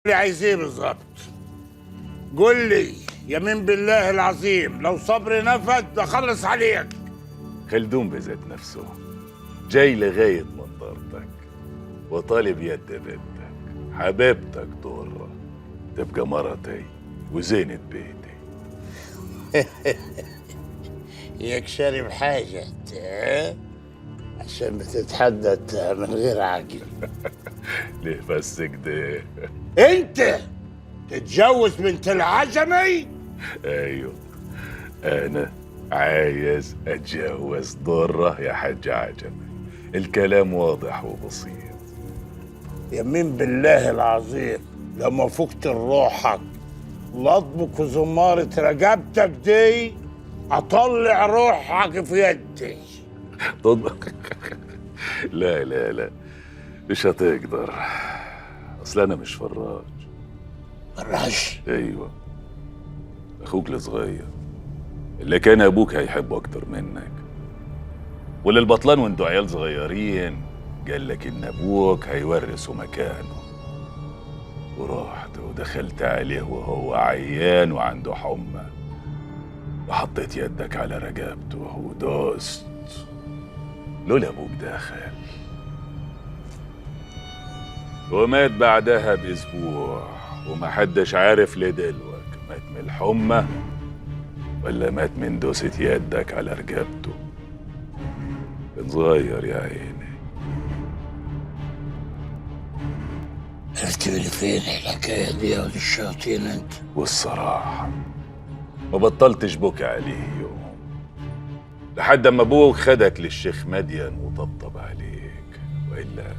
لي عايز ايه بالظبط؟ قول لي يمين بالله العظيم لو صبري نفد بخلص عليك. خلدون بذات نفسه جاي لغاية منظرتك وطالب يد بنتك حبيبتك درة تبقى مرتي وزينة بيتي. ياك شارب حاجة عشان بتتحدث من غير عقل. ليه بس كده؟ انت تتجوز بنت العجمي؟ ايوه انا عايز اتجوز درة يا حاج عجمي. الكلام واضح وبسيط. يمين بالله العظيم لما فقت روحك لطبك وزمارة رقبتك دي اطلع روحك في يدي. تطبق؟ لا لا لا مش هتقدر، اصل انا مش فراج. فراج؟ ايوه، اخوك الصغير اللي كان ابوك هيحبه اكتر منك، واللي البطلان وانتوا عيال صغيرين قال لك ان ابوك هيورثه مكانه، ورحت ودخلت عليه وهو عيان وعنده حمى وحطيت يدك على رقبته ودوست. لولا ابوك دخل ومات بعدها باسبوع، ومحدش عارف ليه دلوقتي مات من الحمى ولا مات من دوسة يدك على رقبته. كان صغير يا عيني. عرفت من فين الحكاية دي يا ولد الشياطين انت؟ والصراحة ما بطلتش بكى عليه يوم لحد اما ابوك خدك للشيخ مدين وطبطب عليك، والا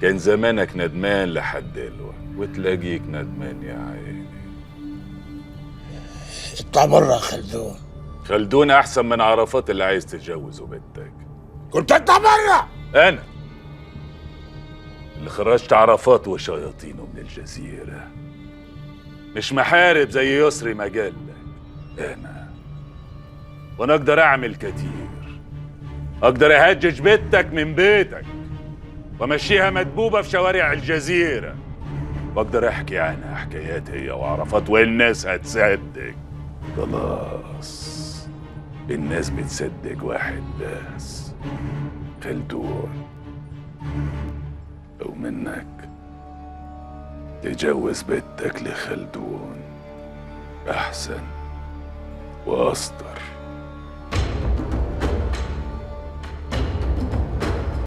كان زمانك ندمان لحد دلوقتي وتلاقيك ندمان يا عيني. اطلع بره يا خلدون. خلدون احسن من عرفات اللي عايز تتجوزه بنتك. كنت اطلع بره. انا اللي خرجت عرفات وشياطينه من الجزيرة، مش محارب زي يسري ما قال لك. انا وانا اقدر اعمل كتير، اقدر اهجج بنتك من بيتك وامشيها مدبوبه في شوارع الجزيرة، واقدر احكي عنها حكايات هي وعرفات والناس هتصدق. خلاص الناس بتصدق واحد بس، خلدون. لو منك تجوز بنتك لخلدون احسن واستر.